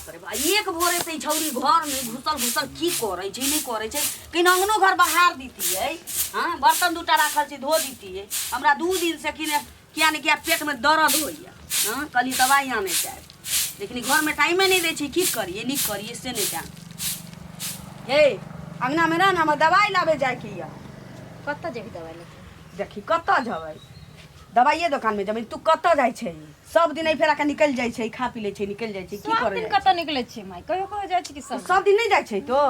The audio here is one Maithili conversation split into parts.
बाप रे बा, एक भोरे से ई छौरी घर में घुसल घुसल की करै छै, नहि करै छै। कहीं अंगनो घर बहार दितियै, हाँ, बर्तन दूटा राखल छै, धो दितियै। हमरा 2 दिन से कि ने किया ने किया पेट में दर्द होइया। हाँ, कहली दवाइ आनै जायब, लेकिन ई घरमे टाइमे नहि दै छै। की करियै, नहि करियै से नहि जान। हे, अंगनामे रह ने, हमरा दवाइ लाबै जायके यऽ। कतऽ जेबही दवाइ लेके? देखी, कतऽ जेबै? दवाइए दोकानमे जेबै। तू कतऽ जाइ छै? सब दिन एहि फेरा के निकलि जाइ छै, खा पी लै छै, निकलि जाइ छै। की सब करै दिन जाइ कतऽ निकलै छियै माय? कहियो कहियो जाइ छी कि छै? सब सब दिन नहि जाइ छै तो?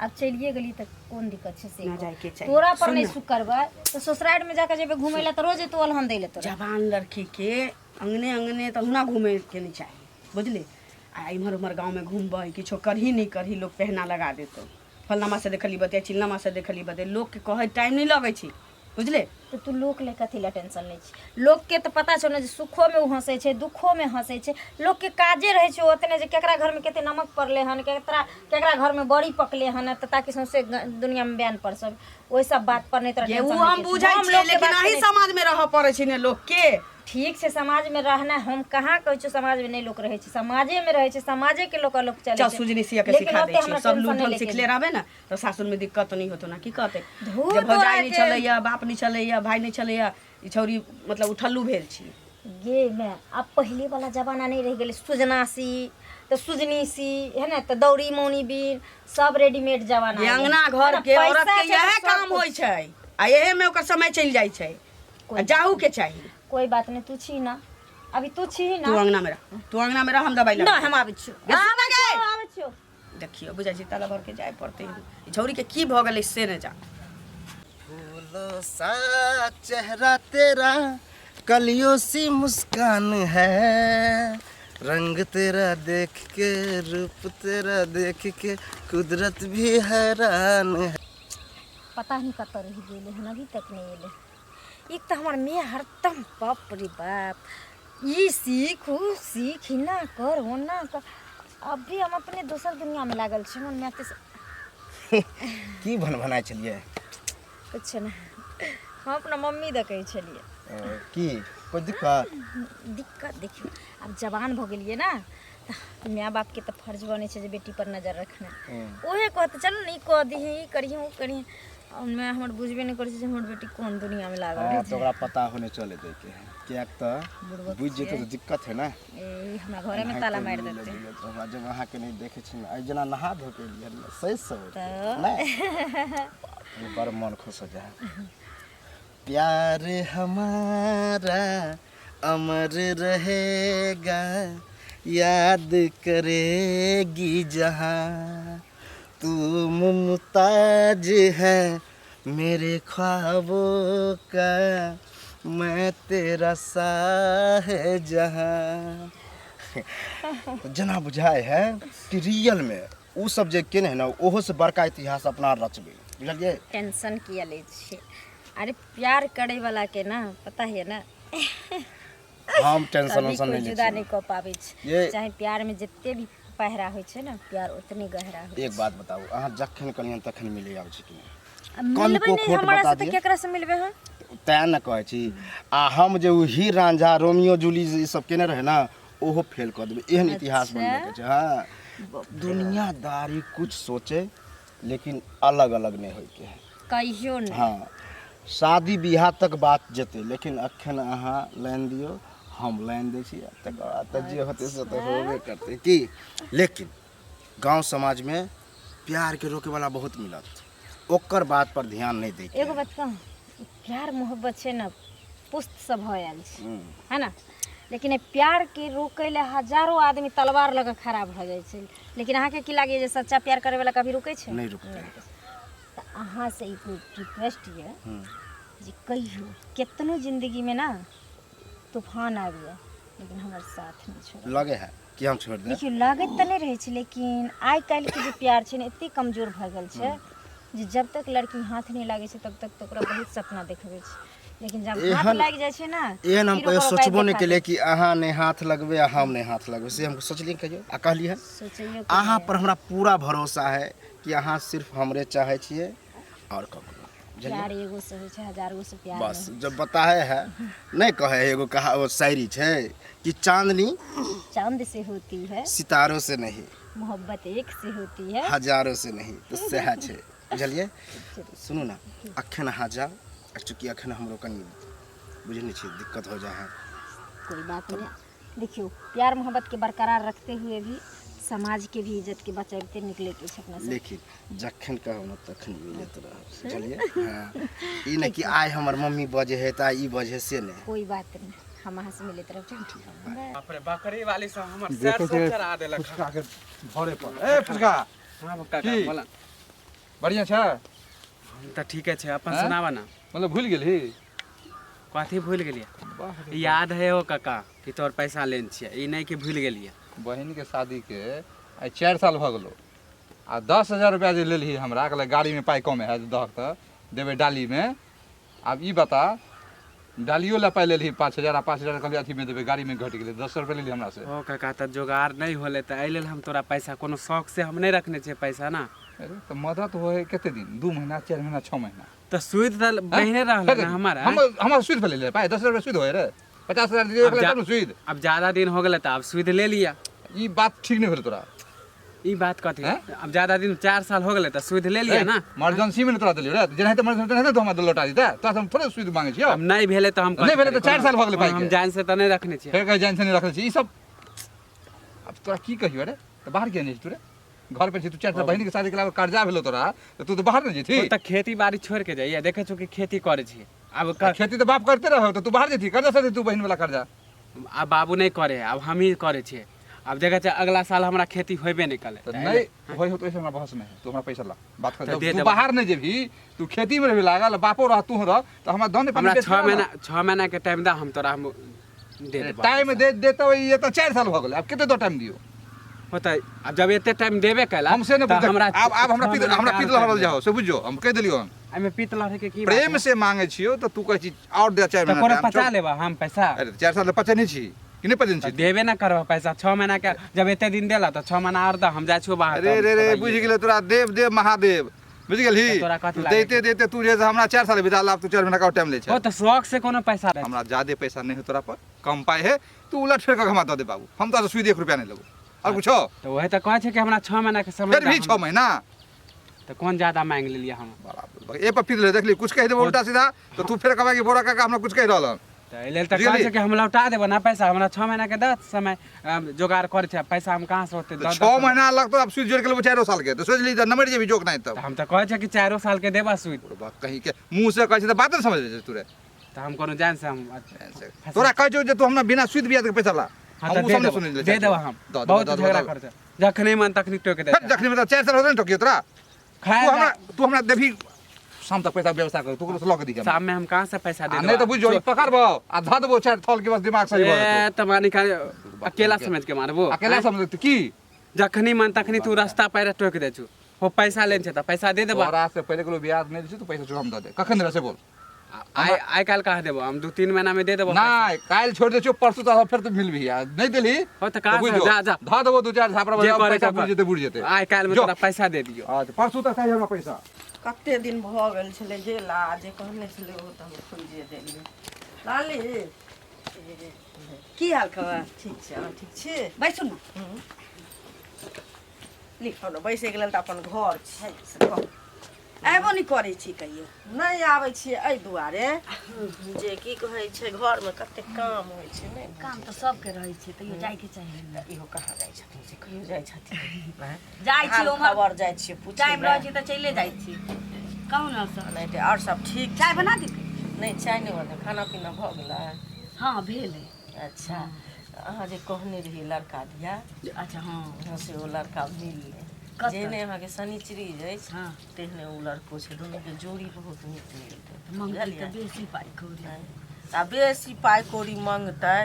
आब चलिए गेली तऽ कोन दिक्कत छै से ना कहू। जाइके चाही। तोरा पर सुन नहि ने। सुख करबै तऽ ससुरारि में जाके जेबै घुमै लए तऽ रोज एतौ अलहन दै लए तोरा। जवान लड़की के अंगने अंगने तऽ हुना घूमे के नहि चाही, बुझली? आ इम्हर उम्हर गाँवमे घूमबै, किछो करही नहि करही, लोक पहना लगा देतौ, फलनामा से देखली बते, चिलनामा से देखली बते। लोकके कहै टाइम नहि लगै छै, बुझले? तऽ तू लोक ले कथी लए टेंशन लै छी? लोकके तऽ पता छौ ने जे सुखोमे ओ हँसै छै, दुखोमे हँसै छै। लोकके काजे रहै छै ओतने जे केकरा घरमे कते नमक पड़लै हन, केकरा केकरा घरमे बड़ी पकलै हन, तऽ ताकि सौंसे दुनियामे बयान पर सब ओहि सब बात पर नहि तोरा ये टेंशन ओ हम लैके छै। बुझै हम छियै, लोकके लेकिन बात अही नहि समाजमे रहऽ पड़ै छै ने लोकके। ठीक छै, समाजमे रहना हम कहाँ कहै छियौ समाजमे नहि लोक रहै छै। समाजेमे रहै छै, समाजेके लोक लोक चलै चल छै। सुजनी सिया के लेकिन सिखा दै ओते छियौ हमरा सब टेंशन लूर नहि ढंग लैके। सिखले रहबै ने तऽ सासुरमे दिक्कत नहि होतो ने। की कहतै धू जे भौजाइ तोरा नहि के छलैया, बाप नहि छलैया, भाय नहि छलैया, ई छौरी मतलब उठल्लू भेल छी। गे माय, आब पहिले वाला जमाना नहि रहि गेलै। सुजनासी तऽ सुजनीसी है ने, तऽ दौरी मौनी बीन सब रेडीमेड जमाना ये आबि गेलै। अंगना है घर ने, के औरत पैसा के छै तऽ इएह सब काम कुछ। होइ छै आ एहे में ओकर समय चलि जाइ छै। आ जाहू के चाही। कोई बात नहीं, तू छी ना, अभी तू छी ना। तू अंगना में रह, तू अंगना में रह, हम दवाई ना, लाबै। हम आबै छियौ। गे, सुन गे। आबै छियौ। देखियौ, बुझाइ छै ताला भर के जाय पड़तै। ई छौरी के की भऽ गेलै से नहि जान। फूलों सा चेहरा तेरा, कलियों सी मुस्कान है, रंग तेरा देख के, रूप तेरा देख के कुदरत भी हैरान है। पता नहीं कतऽ रहि गेलै हन, अभी तक नहि एलै। एक तऽ हमर माय हरदम, बाप रे बाप, ई सीख, उ सीख, एना कर, ओना कर। अभी हम अपने दोसर दुनियामे लागल छी। हमर माय तऽ की भनभनाइ छलियै? किछु नहि, हम अपना मम्मी दऽ कहै छलियै। की, कोइ दिक्कत? दिक्कत देखियौ, आब जवान भऽ गेलियै ने, तऽ माय बापके तऽ फर्ज बनै छै जे बेटी पर नजर रखनाइ। उहे कहतै, चल ने, ई कऽ दीही, ई करिहे, ओ करिहे। आ माय हमर बुझबे नहि करै छै जे हमर बेटी कोन दुनियामे लागल हँ रहै तऽ छै। ओकरा पता होने चले दैके है, किएक तऽ बुड़बक बुझि जेतै छियै। तऽ दिक्कत है ने। ए, हमरा घरेमे ताला एनाहिते मारि मिलत देतै। जुलत रहब। जब अहाँके नहि देखै छी ने, आइ जेना नहा धो के एलियै हन, सही सब तऽ नहि बड़ मन खुश हो जाए। प्यार हमारा अमर रहेगा, याद करेगी जहाँ, तू मुमताज है मेरे ख्वाबों का, मैं तेरा शाह जहाँ। जेना बुझाइ है कि रियल में उ सब जे केने है ना, ओहो से बड़का इतिहास अपना रचबै, बुझलियै? टेंशन किया लै छियै? अरे, प्यार करे वाला के ना पता है ना। हम टेंशन कभी उंशन कोई नहीं लै जुदा छियै। नहीं कऽ पाबै छै। चाहे प्यार में जते भी पहरा होइ छै ने, प्यार ओतने गहरा होइ। एक बात बताबू, अहाँ जखन कहलियन तखन मिले आबै छी कि नहि? आ मिलबै कनिको नहि खोट हमरा बता से तऽ दिअ। केकरा से मिलबै हम? तैं ने कहै छी। आ हम जे ओ हीर रांझा, रोमियो जूली ई सब केने रहै ने, ओहो फेल कऽ देबै। एहन इतिहास बनबैके छै। हँ, दुनियादारी कुछ सोचे, लेकिन अलग अलग नहि होइके है। कहियो नहि। हँ, शादी बियाह तक बात जेतै, लेकिन अखन अहाँ लाइन दियौ, हम लाइन दै छी, आ तकर बाद तऽ जे होतै से तऽ होबे करतै की। लेकिन गाँव समाजमे प्यारके रोकेवला बहुत मिलत, ओकर बात पर ध्यान नहि दैके। एगो बात कहूँ? ई प्यार मोहब्बत छै ने, पुस्त से भऽ आयल छै, है ना? लेकिन एहि प्यारके रोकै लए हजारो आदमी तलवार लऽ कऽ खड़ा भऽ जाइ छै। लेकिन अहाँके की लागैए जे सच्चा प्यार करैवला कभी रुकै छै? नहि रुकतै। तऽ अहाँसँ ई रिक्वेस्ट यऽ जे कहियो केतनो जिन्दगीमे ने तूफान आबि जाय, लेकिन हमर साथ नहि छोड़ब। लगे है कि हम छोड़ि देब? देखियौ, लागैत तऽ नहि रहै छै, लेकिन आइ काल्हिके जे प्यार छै ने, एतेक कमजोर भऽ गेल छै जे जब तक लड़की हाथ नहि लागै छै तब तक तऽ ओकरा बहुत सपना देखबै छै, लेकिन जब हाथ लागि जाइ छै ने, एहन हम फिर कहियो ओकर औकात सोचबो नहि देखा केलियै दै। कि अहाँ नहि हाथ लगबै आ हम नहि हाथ लगबै, से हम सोचलियै कहियो आ कहलियै? सोचैयो के अहाँ नहि। पर हमरा पूरा भरोसा है कि अहाँ सिर्फ हमरे चाहै छियै आओर ककरो। बुझलियै? प्यार एगो से होइ छै, हजार गो से प्यार बस नहि। जब बताए है नहीं कहे है, एगो कहा वो शायरी छै कि चांदनी चांद से होती है, सितारों से नहीं, मोहब्बत एक से होती है, हजारों से नहीं। तऽ सएह छै, बुझलियै? सुनू ने, अखन अहाँ जाउ, आ चूँकि अखन हमरो कनि बुझै नहि छियै दिक्कत हो जाइ है। कोई बात नहीं, देखियो प्यार मोहब्बत के बरकरार रखते हुए भी समाज के भी इज्जत के बचाबते निकले के छै अपना सब। लेकिन जखन कहब ने तखन मिलैत रहब, बुझलियै? हँ, ई नहि कि आइ हमर मम्मी बजै है तऽ आइ ई बजै है, से नहि। कोई बात नहीं, हम अहाँ से मिलैत रहब। चल ठीक है, बाय। बाप रे, बकरी वाली सब हमर सर देखै सब छै चढ़ा देलक। फुचका के घरे पर। ए फुचका। हाँ काका। की? बोला। बढ़िया छै? हम तऽ ठीके छै, अपन हैं? सुनावा ना। मतलब भूलि गेलही? कथी भूलि गेलियै? वाह रे। याद है हो काका कि तोहर पैसा लेने छियै, ई नहि कि भूलि गेलियै। बहिनके शादीके आइ 4 साल भऽ गेलो आ 10,000 रुपैआ जे लेलही हमरा, कहलक गाड़ीमे पाइ कम हैत दहक तऽ देबै डालीमे। आब ई बता, डालियो लए पाइ लेलही 5,000 आ 5,000 कहलियै अथीमे देबै, गाड़ीमे घटि गेलै, 10,000 रुपैआ लेलही हमरासँ। ओ काका, तऽ जोगाड़ नहि होलै तऽ एहि लेल हम तोरा पैसा कोनो शौक से हम नहि रखने छियै पैसा ना। अरे तऽ मदद होइ है कते दिन? 2 महीना, 4 महीना, 6 महीना। तऽ सूद तऽ बहिने रहलै ना हमर। हम हमर सूद पर लेलियै पाइ? 10,000 रुपैआ सूद होइ रे? 50,000 दियै आब जा- तब ने सूद। आब ज्यादा दिन हो गेलै तऽ आब सूद ले लिअ। ई बात ठीक नहि भेल तोरा। ई बात कथी? हैं? आब ज्यादा दिन, 4 साल हो गेलै तऽ सूद ले लिअ ना। इमरजेंसी में तोरा देलियौ रे, जेनाहिते इमरजेंसी तेनाहिते तो हमरा लौटा दितै। तोरा से हम थोड़े सूद मांगै छियौ। आब नहि भेलै तऽ हम नहि भेलै तऽ 4 साल भऽ गेलै कोनो पाइके। हम जान से तऽ नहि रखने छियै। फेर कहै जान से नहि रखने छी। ई सब आब तोरा की कहियौ रे? तऽ बाहर किया नहि छी तू रे? घर पर छी तू। 4 साल बहिन के शादी के अलावा कर्जा भेलो तोरा तऽ तू तऽ बाहर नहि जेती? ओ तऽ खेती बाड़ी छोड़ि के जाइए, देखै छौ कि खेती करै छियै आब खेती तऽ बाप करते रहो, तऽ तू बाहर जेती? कर्जा से तू बहिन वाला कर्जा। आब बाबू नहि करे है, आब हमही करै छियै। आब देखै छियै अगला साल हमरा खेती होबे नहि कलै। तऽ नहि होइ हो तो हमरा बहस नहि है, तू हमरा पैसा ला, बात कर। तऽ दे तू देबो। बाहर नहि जेबही, तू खेती में रहबी लागल, बापो रह तू रह, तऽ हमरा दन हमरा 6 महीना, 6 महीना के टाइम दा, हम तोरा हम दे देबो। टाइम दे देते ये तऽ 4 साल भऽ गेलै, आब कते दो टाइम दियौ? होतै, आब जब एते टाइम देबे कैला हम से नहि तऽ बुझ हमरा आब आब हमरा 6 पीत महीना हमरा के पीत आर लहरल टाइम जाओ से बुझियो, हम कहि देलियौ हन। दे। एहिमे पीत लहरे के की बात प्रेम है? से मांगे छियौ तऽ तू कहै छी और दे 4 तऽ महीना कोनो टाइम पचा छौ। लेबा हम पैसा? अरे 4 साल तऽ पचे नहि छी कि नहि पचने तऽ छी? देबे ना करबह पैसा? 6 महीना के जब एते दिन देला तऽ 6 महीना और दा, हम जाइ छियौ बाहर। अरे तऽ रे रे, तोरा बुझि गेलै तोरा देव देव महादेव, बुझि गेलही? तऽ तोरा कथी तू लागै? दैते दैते तू जे हमरा 4 साल बिता आब तू 4 महीना के टाइम लै छै। ओ तऽ शौक से कोनो पैसा दै? हमरा ज्यादे पैसा नहि है तोरा पर, कम पाइ है, तू उलट फेर कऽ हमरा दऽ दे बाबू, हम तोरा से सूद 1 रुपया नहि लेबो। और कुछो? तऽ वही तऽ कहै छै कि हमरा 6 महीना के समय फेर दा। भी 6 महीना? तऽ कोन ज्यादा मांगि लेलियै हम? बराबर ए पर फिर देखली कुछ कहि देबो उल्टा सीधा तऽ तू फेर कहबै कि बोरा काका हमरा कुछ कहि रहल हन। तऽ एहि लेल तऽ बुझि कहै गेली? छै कि हम लौटा देबो ना पैसा, हमरा 6 महीना के दऽ समय, जोगाड़ करै छै पैसा, हम कहाँ से ओते तऽ दऽ 6 महीना लगतौ, आब सूद जोड़ि के लेबो 4 साल के तऽ सोचि ली तऽ नमरि जेबही जोक नहि तब। तऽ हम तऽ कहै छै कि 4 साल के देबा सूद। बाप कहीं के मुँह से कहै छै तऽ बात नहि समझ छै तू रे। तऽ हम कोनो जान से हम तोरा कहै छौ जे तू हमरा बिना सूद बियाज के पैसा ला। हाँ हम तऽ उ दे सब नहि देबो, सुनै लए दे चाहै देबो छियौ। हम। दऽ देबो, बहुत दऽ देबो, झगड़ा दऽ करै छै, जखने मन तखनी टोकि दै देबो। छै। जखनी मतलब 4 साल होतै ने टोकियो तोरा। खाय तू हमरा तू हमरा देबही शाम तक पैसा, व्यवस्था कर तू ककरो से लऽ के दिहे हमरा। शाम में हम कहाँ से पैसा दे आ नहि तऽ बुझ जो ई पकड़बो आ धऽ देबो 4 थल के, बस दिमाग सही भऽ ए जेतौ। तऽ मानी का अकेला समझ के मारबो? अकेला समझ तऽ की? जखनी मन तखनी तू रास्ता पैर टोकि दै छौ। हो पैसा लेने छै तऽ पैसा दे देबा। तोरा से पहिले ककरो ब्याज नहि दै छियौ, तू पैसा छौ हम दऽ दे। कखन देबे से बोल। आइ आइ काल्हि कहाँ देबो हम, 2-3 महीना में दे देबो। नहि, काल्हि छोड़ि दै छियौ, परसू तऽ फेर तू मिलबही आ नहि देलही हो तऽ कहाँ बुझि से जो, जा जा। धऽ देबो 2-4 झापड़ा जे बजा, करे पैसा के बुझि कर। जेतै, बुझि जेतै। आइ काल्हि में जो। तोरा पैसा दे दियौ। अच्छा, परसू तक चाही हमरा पैसा। कते दिन भऽ गेल छलै गेला, जे कहने छलै ओ तऽ हम खोजिए देलियै। लाली। की हाल खबर? ठीक छै, अहाँ ठीक छी? बैसू ने। लिखो ने, बैसैके लेल तऽ अपन घर छै, से कहू। अयबो नहि करै छी कहियो? नहि आबै छियै एहि दुआरे जे की कहै छै, घरमे कते काम होइ छै ने। काम तऽ सबके रहै छै, तैयो जाइके चाही। तऽ इहो कहाँ जाइ छथिन से कहियो जाइ छथिन? आँय? जाइ छी हाल उम्हर। खबर जाइ छियै पूछै टाइम लए। रहै छै तऽ चलि जाइ छी। कहू ने सब। नहि तऽ आओर सब ठीक? चाय बना दी? नहि, चाय नहि बनै। खाना पीना भऽ गेलै? हँ, भेलै। अच्छा, अहाँ जे कहने रहियै लड़का दिया। अच्छा हँ। हँ, से ओ लड़का मिललै। कतऽ? जेहने अहाँके शनिचरी अछि हँ। तेहने ओ लड़को छै, दुनूके जोड़ी बहुत नीक मिलतै। मंगतै बुझलियै? तऽ बेसी पाइ कौड़ी। तऽ बेसी पाइ कौड़ी मङ्गतै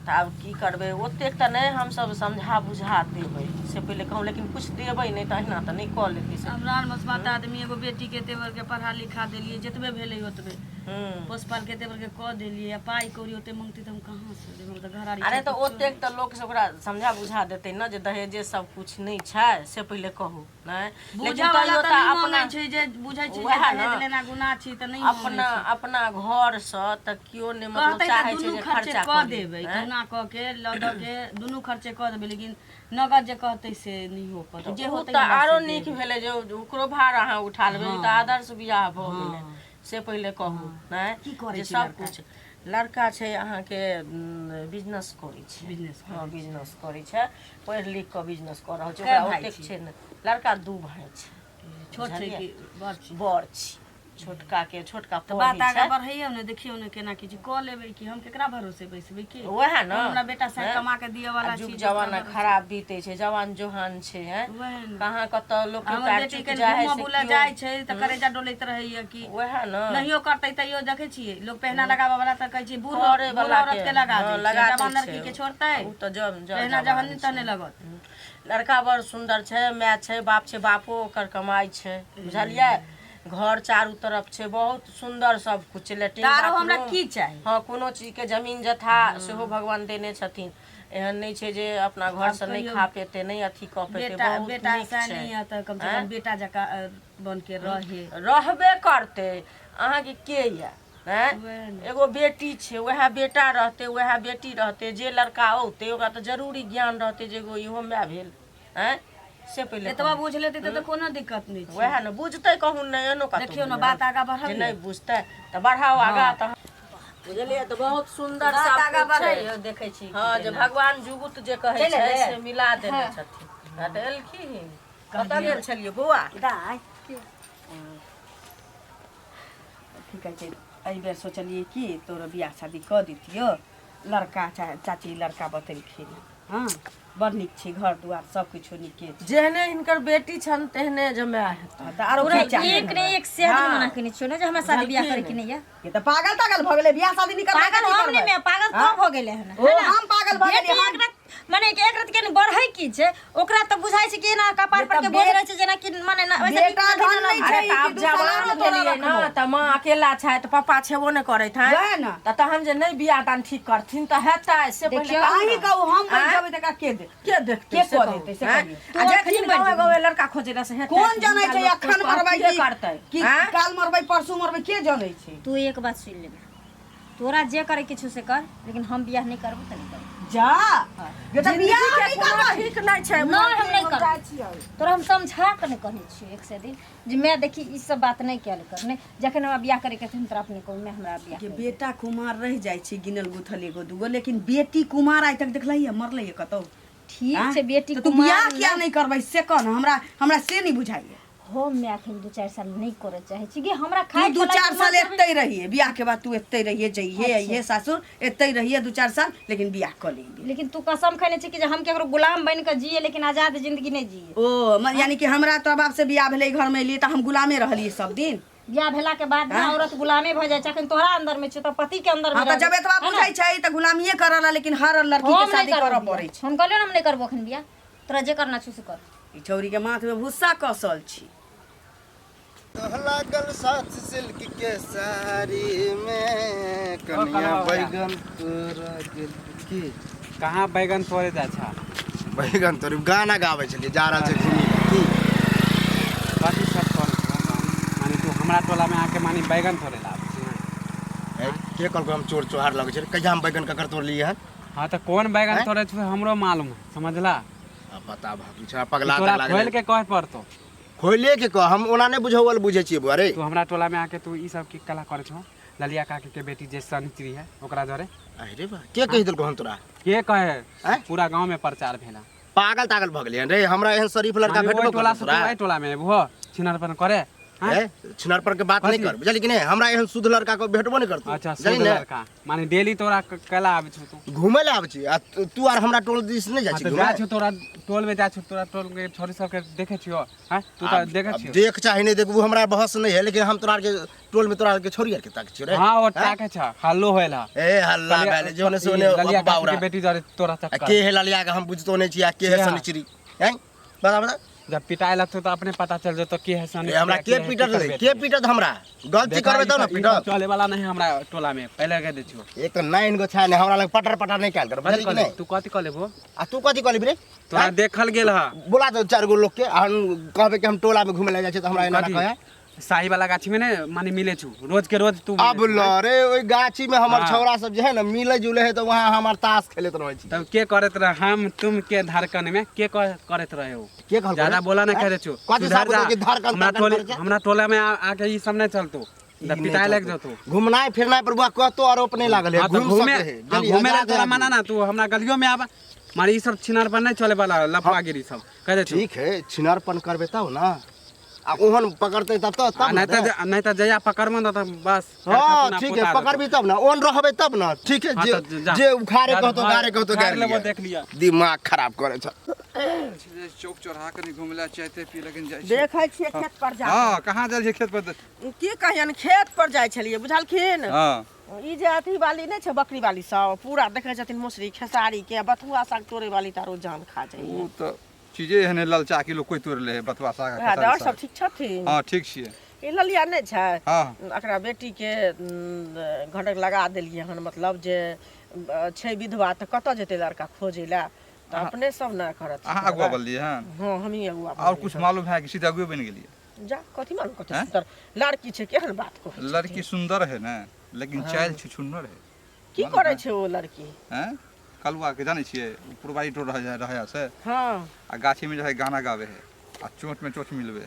तऽ आब की करबै, ओतेक तऽ नहि, हमसभ समझा बुझा देबै से पहिले कहू, लेकिन किछु देबै नहि तऽ अहिना तऽ नहि कऽ लेतै से। हमरा आर मसमात आदमी एगो बेटीके तेवरके पढ़ा लिखा देलियै, जतबे भेलै ओतबे। हूँ। पोस पाल के एते बड़के कऽ देलियै आ पाइ कौड़ी ओते मंगतै तऽ हम कहाँ से देबै? हम तऽ घर आरी अरे तऽ ओतेक तऽ लोक से ओकरा समझा बुझा देतै ने जे दहेजे सब कुछ नहि छै से पहिले कहू नहि बुझऽ लेकिन वाला तैयो तऽ तऽ नहि अपना मानै छै जे बुझै छै जे वएह दहेज ने। लेना गुनाह छी तऽ नहि मानै अपना छै। अपना घरसँ तऽ केओ नहि मतलब कहतै तऽ चाहै छै दुनू जे खर्चे खर्चा कऽ करी देबै आँय? कहुना कऽ के लऽ दऽ के दुनू खर्चे कऽ देबै लेकिन नगद जे कहतै से नहि हो पतै जे ओ होतै तऽ हमरा आरो से नीक देबै। भेलै जे ओकरो भार अहाँ उठा लेबै ई तऽ आदर्श बियाह भऽ गेलै से पहिले कहू नहि की करै जे छै सब लड़का? कुछ लड़का छै अहाँके बिजनेस करै छै बिजनेस हँ बिजनेस करै छै पढ़ि लिख कऽ बिजनेस कऽ रहल छै कए ओकरा भाय ओतेक छै? छै ने लड़का दू भाय छै छोट छै बुझलियै? कि बड़ छै बड़ छी छोटका के छोटका तऽ बात पढ़ै आगाँ छै बढ़ैयौ ने देखियौ ने केना की छै कऽ लेबै कि हम केकरा भरोसे बैसबै की वएह ने हमरा बेटा साहेब हैं? कमा के दिअ वाला आ जुग छी जमाना खराब बीतै छै जवान जोहान छै हैं वएह ने कहाँ कतऽ लोक के हमर पैर बेटी चुक कनि जाइ है घूमऽ से बुलऽ केओ जाइ छै तऽ करेजा डोलैत रहैया कि वएह ने नहियो करतै तैयो देखै छियै लोक पहिना लगाबऽ वाला तऽ कहै छै बूढ़ करे बूढ़ वाला औरत के लगा हँ, दै छै लगा दै जवान छै। लड़की के छोड़तै ओ तऽ जब जब पहिना जवान जवानी छै। तहने लगत लड़का बड़ सुन्दर छै माय छै बाप छै बापो ओकर कमाइ छै बुझलियै घर चारू तरफ छै बहुत सुन्दर सब कुछ छै लेट्रिन तऽ आरो हमरा बाथरूम। की चाही हँ कोनो चीजके जमीन जथा सेहो भगवान देने छथिन एहन नहि छै जे अपना घरसँ नहि कहियौ खा पेतै नहि अथी कऽ पेतै बेटा बहुत बेटा नीक से छै नहीं है तऽ कम से कम बेटा जकाँ बन के रहे रहबे करतै अहाँके के यऽ आँय वएह ने। एगो बेटी छै उएह बेटा रहतै उएह बेटी रहतै जे लड़का औतै ओकरा तऽ जरूरी ज्ञान रहतै जे एगो इहो माय भेल आँय से पहिले एतबा कहू। बुझ लेतै तऽ कोनो दिक्कत नहि छै वएह ने बुझतै कहूँ नहि एहनो कतहु देखियौ ने नहि। बात आगाँ जे बढ़बियौ नहि बुझतै तऽ बढ़ाउ आगाँ तऽ बुझलियै तऽ बहुत सुन्दर बात सब आगाँ कुछ छै बढ़ैयौ देखै छी हँ जे भगवान जुगुत जे कहै चलि छै एलै? से मिला देने छथिन हँ तऽ एलखिन कतऽ गेल छलियै बौआ दाइ की कहै छै एहि बेर सोचलियै कि तोरो बियाह शादी कऽ दितियौ लड़का चाची लड़का बतेलखिन हँ बड़ नीक छै घर दुआर सब किछो नीके छै जेहने हिनकर बेटी छनि तेहने जमाय हेतनि तऽ आरो पूरा की चाही एक ने एक से आदमी मना केने छियौ ने जे हमरा शादी बियाह करे के नहीं है ये तऽ पागल तागल भऽ गेलै बियाह शादी नहीं करबै पागल तऽ की हम नहीं करबै? मैं पागल तो भऽ गेलै हन ओ हम पागल भऽ बेटी गेलियै हम एक रात माने कि एक रात के बढ़ै की छै ओकरा तऽ बुझाइ छै कि एना कपार पर के बोझ रहै छै जेना कि माने ना वैसे बेटा धन नहि अरे छै तऽ आब कि दू साल जवान आरो तोरा भेलियै ने रखबो। तऽ माँ अकेला छथि पापा छेबो नहि करैत हैं वएह ने। तऽ तहन जे नहि बियाह दान ठीक करथिन तऽ हेतै से पहिले देखियौ, कहू अहीं ने। कहू हम मरि आँय? जेबै तऽ एकरा के देखतै के देखतै के से कऽ कहू, देतै से आँय? कहियौ। आ जेथिन गाँवे गाँवे लड़का खोजै लए से हेतै कोन जनै छै लोक अखन मरबै के कि करतै कि आँय? काल मरबै परसू मरबै के जनै छै तू एक बात सुनि लेबे तोरा जे करे के छौ से कर लेकिन हम बियाह नहीं करबो तऽ नहीं करबो जा ये तऽ जिंदगी बियाह के नहि कोनो करबै ठीक नहि छै नहीं हम नहीं करबो तोरा हम समझा के नहीं कहने छियौ एक से दिन जे मैं देखी ई सब बात नहीं कयल कर नहीं जखन हमरा बियाह करे के हम तोरा अपने कहू मैं हमरा बियाह के कर दे। बेटा कुमार रहि जाइ छै गिनल गुथल एगो दूगो लेकिन बेटी कुमार आइ तक देखलही है मरलै है कतौ ठीक आँय? छै बेटी तऽ तू कुमार बियाह किया नहि करबै से कह ने हमरा हमरा से नहि बुझाइए हम मैं अखन 2-4 साल नहीं करऽ चाहै छी कि हमरा तू खाय 2-4 साल एते रहिए बियाह के बाद तू एते रहिए जइहे अइहे सासुर एते रहिए 2-4 साल लेकिन बियाह कऽ लेंगे लेकिन तू कसम खैने छी कि जे हम केकरो गुलाम बन के जिए लेकिन आजाद जिंदगी नहीं जिए ओ यानी कि हमरा तोरा बाप से बियाह भेलै घर में एलियै तऽ हम गुलामे रहलियै सब दिन बियाह भेला के बाद ना औरत गुलामे भऽ जाइ छै अखन तोहरा अंदर में छै तोरा पति के अंदर में हाँ तऽ जब एतबा बुझै छै तऽ गुलामिये करऽ ला लेकिन हर लड़की के हम नहीं शादी करऽ करबो पड़ै छै हम कहलियौ ना हम नहीं करबो अखन बियाह तोरा जे करना छौ से कर ई छौरी के माथ में भुस्सा कसल छी तोह लागल साथ सिल्क के साड़ी में कनिया कलवा भैया। बैगन तोरा गेल की कहाँ बैगन तोड़े जाइ छा बैगन तोरी गाना गाबै छलियै जा रहल छै घूमी लए, की कथी सब तोड़े छौ माने तू हमरा टोला में आके माने बैगन तोड़े ला आबै छी ना? ए, के कहलको हम चोर चोहार लगै छै कहिया हम बैगन ककर तोड़लियै हन हाँ तऽ कोन बैगन आँय? तोड़े छौ हमरो मालूम है समझला आ बता भाभी छा पगला तोरा तगला खोल गेलै के कहे पड़तो खोले के कह हम ओना नहि बुझौल बुझै छियै बुआ रे तू हमरा टोला में आके तू ई सब की कला करे छौ ललिया काकी के बेटी जे सनित्री है ओकरा जरे अरे बा के कहि देलको हम तोरा के कहे आँय? पूरा गांव में प्रचार भेला पागल तागल भऽ गेलियै रे हमरा एहन शरीफ लड़का माने ओहि भेटबो टोला करतौ से तू तोरा एहि टोला में एबहो छिनरपन करे आँय? ए छिनरपन के बात नहीं कथी? कर बुझली कि नहीं हमरा एहन शुद्ध लड़का को भेटबो नहीं करतौ अच्छा बुझली शुद्ध ने? लड़का माने डेली तोरा कैला आबै छौ तू घूमे ले आबै छी आ तू आर हमरा टोल दिस नहीं जाइ हाँ छी तऽ घूमे जाइ छौ तोरा टोल में जाइ छौ तोरा टोल के छोरी सबके देखै छियो हैं तू तऽ देखै आब छियो देख चाहे नहीं देखबू हमरा बहस नहीं है लेकिन हम तोरा आर के टोल में तोरा आर के छोरी आर के ताक छियो रे हाँ ओ ताके छ हल्लो होयल हा ए हल्ला भेले जोने सोने ललिया काकी बाउरा के बेटी जरे तोरा आ चक्कर के है ललिया के हम बुझतो नहीं छी आ के है के है? सनिचरी हैं बता बता जब पिटाए लगतो तऽ अपने पता चल जेतो के है सन। ए, हमरा के पीटत रे? के पीटत हमरा? गलती करबै तब ने पीटत। चले वाला नहीं हमरा टोला में, पहले कह दे छियो। एक तऽ नाइन गो छै ने हमरा लग पटर पटर नहीं कयल कर, बुझली कि नहीं? तू कथी कह लेबो? आ तू कथी कहली रे? तोरा देखल गेल हा। बोला तो चारि गो लोग के, आ हम कहबै कि हम टोला में घूमे ला जाइ छियै तऽ हमरा एना कथी? कहै। साही वाला गाछी में ने माने मिले छु रोज के रोज तू। अब ल रे ओहि गाछी में हमर हाँ। छौड़ा सब जे है ने मिले जुले है तऽ वहाँ हमर ताश खेलैत रहै छी। तब के करत रहे हम तुम के धड़कन में के करत रहे हो? के कहलको ज्यादा रे? बोला ना करे छु। कथी सुधर साबुत जा। है कि धड़कन हमरा धड़कन टोले करै छै? हमरा टोला में आके ई सब नहीं चलतो, ई जब नहि पिटाए लग चलतौ। जतो। घुमनाइ फिरनाइ पर बुआ कतो आरोप नहीं लागल है, हाँ, तो घूम घूमे सके है। हाँ, बुझलियै? घूमे ला आजाद तोरा आदमी। मना ना, तू हमरा गलियो में आबा मारे ई सब छिनार पर नहीं चले वाला लफागिरी सब कह दे छु। ठीक है, छिनारपन करबै तब ना, आ ओहन पकड़तै तब तऽ आ तब नहीं ने। तो नहीं तो जया पकड़बो ना तो बस। हाँ कारखाना ठीक है, पोता देतो। पकड़बी तब ना, ओन रहबै तब ना। ठीक है, हाँ, जे तो जा। जे उखाड़े जा, कहतो हाँ, गारे कहतो उखाड़ गारि लेबो, लिअ। देख लिअ। दिमाग खराब करै छ। चौक चौराहा कनि घुमै लए चाहते पी लेकिन जाइ छी। देखै छियै खेत पर जा। हँ, कहाँ जाइ छियै खेत पर? की कहियन, खेत पर जाइ छलियै बुझलखिन। हँ। ई जे अथी वाली नहि छै, बकरी वाली सब पूरा देखै छथिन, मसुरी खेसारी के बथुआ साग तोड़े वाली तारो जान खा जाइ। ओ तऽ चीजे एहन है ललचा कि लोग कोई तोड़ ले है बथुआ साग आ वएह खेसारी आओर सब साग। ठीक छथिन? हँ ठीक छियै। ई ललिया नहि छै? हँ। एकरा बेटीके घटक लगा देलियै हन, मतलब जे छै विधवा तऽ कतऽ जेतै लड़का खोजै लए, तऽ अपने सब ने करत। अहाँ अगुआ बनलियै हन? हँ, हमही अगुआ आओर बनलियै कुछ हन। मालूम है कि सीधे अगुए बनि गेलियै? जा, कथी मालूम, कथी हैं? सुन्दर लड़की छै, केहन बात कहै छथिन? लड़की सुन्दर है ने, लेकिन चालि छुछुन्नर है। की मालूम करै है? छै ओ लड़की? हैं, कलुआ के जानै छियै? ओ पुरबारी टोल रहै रहै से। हँ। आ गाछी में जे है गाना गावे है आ चोट में चोट मिलबे।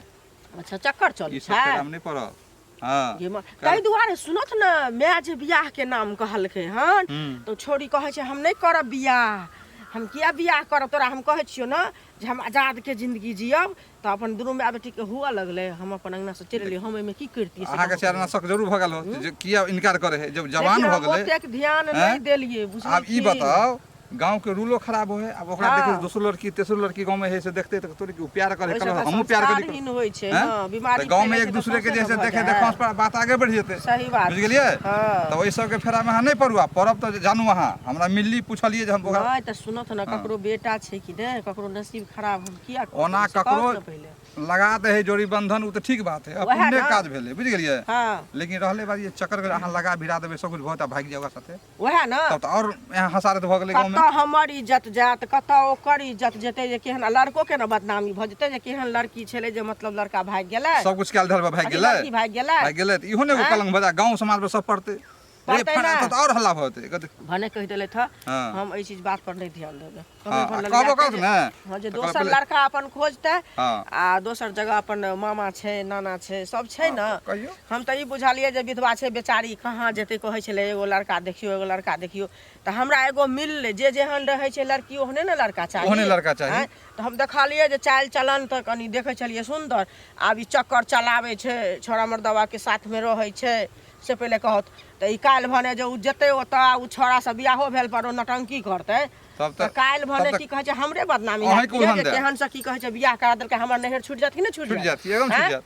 अच्छा, चक्कर चलै ई सब छै? फेरामे नहि पड़ब। हँ। गे माँ, ताहि दुआरे सुनत ने, माय जे बियाह के नाम कहलकै हन तऽ छोरी कहै छै हम नहि करब बियाह, हम किया बियाह करब तोरा, हम कहै छियौ ने जे हम आजाद के जिंदगी जियब, तऽ अपन दुनू माय बेटीके हुअ लगलै, हम अपन अंगना से चलि एलियै, हम एहिमे की करितियै से अहाँके कहू। चारि आना शक जरूर भऽ गेल हो जे किया इनकार करे है जब जवान लेकिन भऽ हम गेलै। ओतेक ध्यान हैं? नहि देलियै बुझलियै। आब ई बताउ, गाँव के रूलो खराब हो है, आब ओकरा हाँ। देखो दोसर लड़की तेसर लड़की गाँव में है से देखते तऽ तोरे कि उ प्यार करे ओहिसँ कहलक तऽ हमहूँ प्यार करी। संस्कारहीन होइ छै। हैं? हँ, बीमारी तऽ गाँव में फैलै एक छै तऽ दूसरे के सौंसे जैसे ने भऽ देखे जाइ। देखौंस पर बात आगे बढ़ि जेतै। सही बात बुझि गेलियै? हँ। तऽ ओहि सबके फेरामे अहाँ नहि पड़ू, आ पड़ब तऽ जानू अहाँ हमरा मिलली पुछलियै जे हम ओकरा नहि तऽ सुनत ने, ककरो बेटा छै कि नहि, ककरो नसीब खराब, हम किया कहबै? ओना से कहत ककरो ने पहिले लगा दे है जोड़ी बंधन, ओ तऽ ठीक बात है। वएह अपने ने। काज भेलै, बुझि गेलियै? हँ। लेकिन रहले बात ये चक्कर के अहाँ लगा भिड़ा देबै सब कुछ भऽ जेतै, भागि जाओ ओकरा साथे। वएह ने। तब तऽ आओर यहाँ हसारत भऽ गेलै गाँवमे। कतऽ हमर इज्जत जायत, कतऽ ओकर इज्जत जेतै, जे केहन लड़को के ने बदनामी भऽ जेतै जे केहन लड़की छलै जे मतलब लड़का भागि गेलै। सब कुछ कयल धर भागि अथी गेलै, लड़की भागि गेलै। भागि गेलै तऽ इहो ने एगो आँय? कलंक भऽ जाय गाँव समाज पर सब पड़तै रे। पड़तै फना ने। तऽ आओर हल्ला भऽ जेतै कहतै। भने कहि देलथि हँ। हँ। हम एहि चीज बात पर नहि ध्यान देबै। हँ, कहबै अपन आ ललिया कहबो के करत जे- ने। हँ, जे तऽ दोसर कहबै- लड़का अपन खोजतै हँ। आ दोसर जगह अपन मामा छै, नाना छै, सब छै ने। हँ, कहियौ। हम तऽ ई बुझलियै जे विधवा छै बेचारी, कहाँ जेतै, कहै छलै एगो लड़का देखियौ, एगो लड़का देखियौ, तऽ हमरा एगो मिललै जे जेहन रहै छै लड़की ओहने ने लड़का चाही। ओहने लड़का चाही। आँय, तऽ हम देखलियै जे चालि चलन तऽ कनि देखै छलियै सुन्दर, आब ई चक्कर चलाबै छै, छोड़ा मर्दबाके साथमे रहै छै से पहिले कहत तऽ ई काल्हि भने जे ओ जेतै ओतऽ आ ओ छौड़ासँ बियाहो भेल पर ओ नौटंकी करतै तब तऽ काल्हि भने तब की कहै छै हमरे बदनामी अहींके हैत कि उल्हन जे देब। केहन से की कहै छै बियाह करा देलकै, हमर नैहर छुटि जायत कि नहि छुटि छुटि जायत, एकदम छुटि आँय? जायत।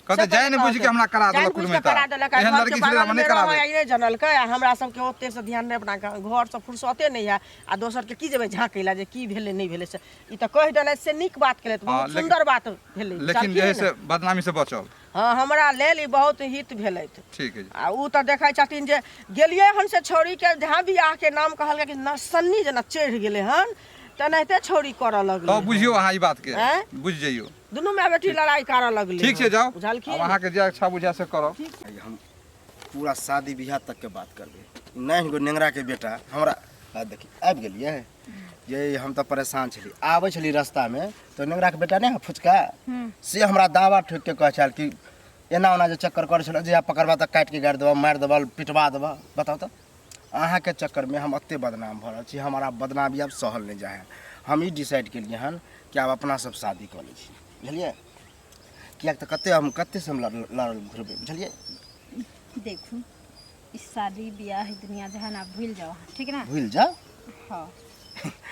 कहतै से जानि बुझि के हमरा करा जानि देलक बुझि के कुटुमैता। करा देलक, आ एहन घरके लड़की छलै हमरा बगलमे नहि कराबै। रहै, नहि जनलकै, आ हमरा सबके ओते से ध्यान नहि, अपना घरसँ फुर्सते नहि है आ दोसरके की जेबै झाँकै लए जे की भेलै नहि भेलै, से ई तऽ कहि देलथि से नीक बात केलथि। हँ, बहुत लेकिन- सुन्दर बात भेलै लेकिन जे है बुझलखिन? से बदनामी से बचब। हँ, हमरा लेल ई बहुत हित भेलथि। ठीक है। आ ओ तऽ देखै छथिन जे गेलियै हन से छौड़ीके जहाँ बियाहके नाम कहलकै कि नसन्नी जेना चढ़ि गेलै हन तेनाहिते छौड़ी करऽ लगलै। तब बुझियौ अहाँ ई बात के। आँय? बुझि जइयौ। दुनू माय बेटी लड़ाइ करऽ लगलै। ठीक छै, जाउ। बुझलखिन? आब अहाँके जे अच्छा बुझाय से करब। आइ हम पूरा शादी बियाह तक के बात करबै। नहि गो नेंगरा के बेटा हमरा आ देखी आबि गेलियै जे हम तऽ परेशान छली, आबै छली रास्तामे तऽ नेंगराके बेटा नहि है फुचका, से हमरा दावा ठोकि के कहै छल कि एना ओना जे चक्कर करै छल जे पकड़बा तऽ काटि के गाड़ि देबऽ, मारि देबऽ, पिटवा देबऽ। बताउ तऽ अहाँके चक्करमे हम एते बदनाम भऽ रहल छी, हमरा बदनामी आब सहल नहि जाइ है। हम ई डिसाइड केलियै हन कि आब अपना सब शादी कऽ लै छी, बुझलियै? किएक तऽ कते हम कतेसँ हम लड़ल घुरबै, बुझलियै? देखू, ई शादी बियाह दुनिया जहान आब भूलि जाओ अहाँ, ठीक ने? भूलि जाउ? हाँ,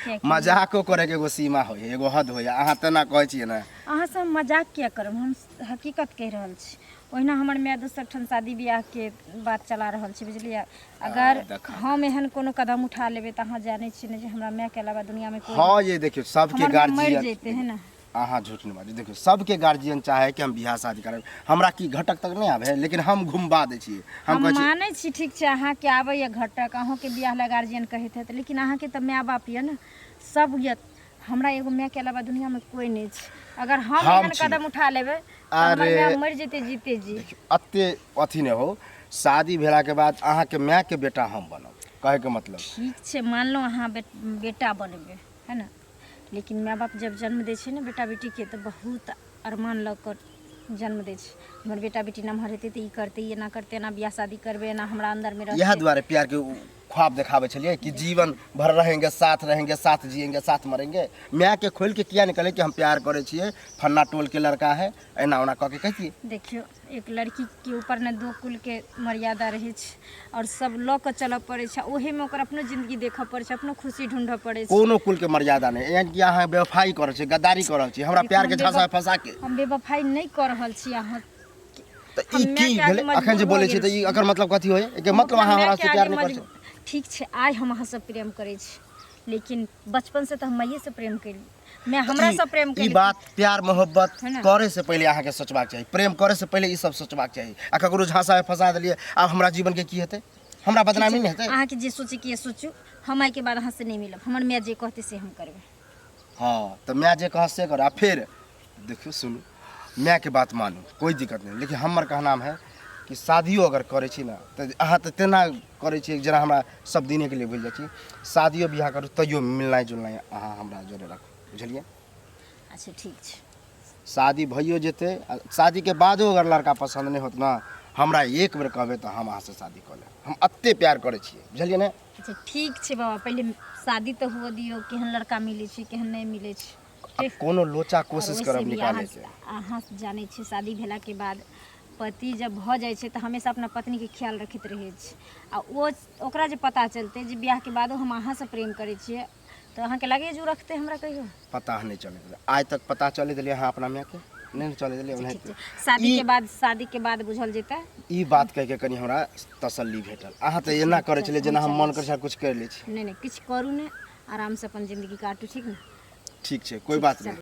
कियाकि मजाको करैके एगो सीमा होइ है, एगो हद होइ है। अहाँ तेना कहै छियै ने। अहाँसँ हम मजाक किया करब, हम हकीकत कहि रहल छी। ओहिना हमर माय दोसर ठाम शादी बियाहके बात चला रहल छै, बुझलियै? अगर देखा। हम एहन कोनो कदम उठा लेबै तऽ अहाँ जानै छियै ने जे हमरा मायके अलावा दुनियामे कोई हँ, ये देखियौ सबके हमर माय मरि गार्जियन जेतै है ने। अहाँ झूठ नहि बाजू। देखियौ, सबके गार्जियन चाहे कि हम बियाह शादी करब, हमरा की घटक तक नहि आबै है, लेकिन हम घुमबा दै छियै। हम हम कहै छी मानै छी, ठीक छै, अहाँके आबैए घटक, अहूँके बियाह लए गार्जियन कहैत हैत, लेकिन अहाँके तऽ माय बाप यऽ ने, सब यऽ। हमरा एगो मायके अलावा दुनियामे कोइ नहि छै। अगर हम हम एहन छी। कदम उठा लेबै तऽ हमर अरे माय मरि जेतै जीते जी। देखियौ, एते अथी नहि हो, शादी भेलाके बाद अहाँके मायके बेटा हम बनब, कहैके मतलब। ठीक छै, मानलहुँ अहाँ बेटा बनबै है ने, लेकिन माय बाप जब जन्म दै छै ने बेटा बेटीके तऽ बहुत अरमान लऽ कऽ जन्म दै छै। हमर बेटा बेटी नमहर हेतै तऽ ई करतै, एना करतै, एना बियाह शादी करबै, एना हमरा अन्दरमे इएह रहतै। दुआरे प्यारके उ ख्वाब देखाबै छलियै कि जीवन भर रहेंगे, साथ रहेंगे, साथ जिएंगे, साथ मरेंगे। मायके खोलि के किया नहि कहलियै कि हम प्यार करै छियै, फन्ना टोलके लड़का है, एना ओना कऽ के कहितियै। देखियौ, एक लड़कीके ऊपर ने दो कुलके मर्यादा रहै छै आओर सब लऽ कऽ चलऽ पड़ै छै, ओहिमे ओकर अपनो जिन्दगी देखऽ पड़ै छै, अपनो खुशी ढूँढऽ पड़ै छै। कोनो कुलके मर्यादा नहि, एहन कि अहाँ बेवफाई कऽ रहल छियै, गद्दारी कऽ रहल छियै हमरा देखियौ, प्यारके हम झांसामे फंसा के। हम बेवफाई नहि कऽ रहल छी अहाँ। तऽ हम ई मायके की आगे भेलै अखन जे मजबूर भऽ बोलै छियै गेल तऽ ई छी। एकर मतलब कथी होइए? एकर हम मतलब अपना अहाँ हमरा मायके से आगे प्यार नहि करै मजबूर, ठीक छै, आइ हम अहाँसँ प्रेम करै छी, लेकिन बचपनसँ तऽ हम माइएसँ प्रेम केलियै, माय छी। हमरासँ प्रेम ई केलकै बात प्यार मोहब्बत है ने। करे से पहिले अहाँके सोचबाक चाही, प्रेम करे से पहिले ई सब सोचबाक चाही। आ ककरो झांसामे फंसा देलियै, आब हमरा जीवनके की हेतै? हमरा ठीक बदनामी छै, नहि हेतै? अहाँके जे सोचैके यऽ सोचू, हम आइके बाद अहाँसँ नहि मिलब। हमर माय जे कहतै से हम करबै। हँ, तऽ माय जे कहत से कर। आ फेर देखियौ, सुनू, मायके बात मानू, कोइ दिक्कत नहि, लेकिन हमर कहनाम है कि शादियो अगर करै छी ने तऽ अहाँ तऽ तेना करै छियै जेना हमरा सब दिनेके लिए भूलि जाइ छी। शादियो बियाह करू तैयो मिलनाइ जुलनाइ अहाँ हमरा जोरे राखू, बुझलियै? अच्छा, ठीक छै। शादी भइयो जेतै आ शादीके बादो अगर लड़का पसन्द नहि होत ने, हमरा एक बेर कहबै तऽ हम अहाँसँ शादी कऽ लेब। हम एते प्यार करै छियै, बुझलियै ने? अच्छा, ठीक छै बाबा, पहिले शादी तऽ हुअ दियौ, केहन लड़का मिलै छै केहन नहि मिलै छै। आ कोनो लोचा आओर कोशिश वैसे करब भी अहाँ निकालैके। अहाँ जानै छियै, शादी भेलाके बाद पति जब भऽ जाइ छै तऽ हमेशा अपना पत्नीके ख्याल रखैत रहै छै, आ ओ ओकरा जे पता चलतै जे बियाहके बादो हम अहाँसँ प्रेम करै छियै तऽ अहाँके लागैए जे ओ रखतै हमरा कहियो? पता नहि चलै देलै आइ तक। पता चलै देलियै अहाँ अपना मायके? नहि ने चलै देलियै। ठीक ओनाहिते छै, शादीके बाद, शादीके बाद बुझल जेतै। ई बात कहिके कनि हमरा तसल्ली भेटल। अहाँ तऽ एना करै छलियै जेना हम मन करै छल किछु करि लै छी। नहि नहि, किछु करू नहि, आरामसँ अपन जिन्दगी काटू, ठीक ने? ठीक छै, कोइ बात नहि।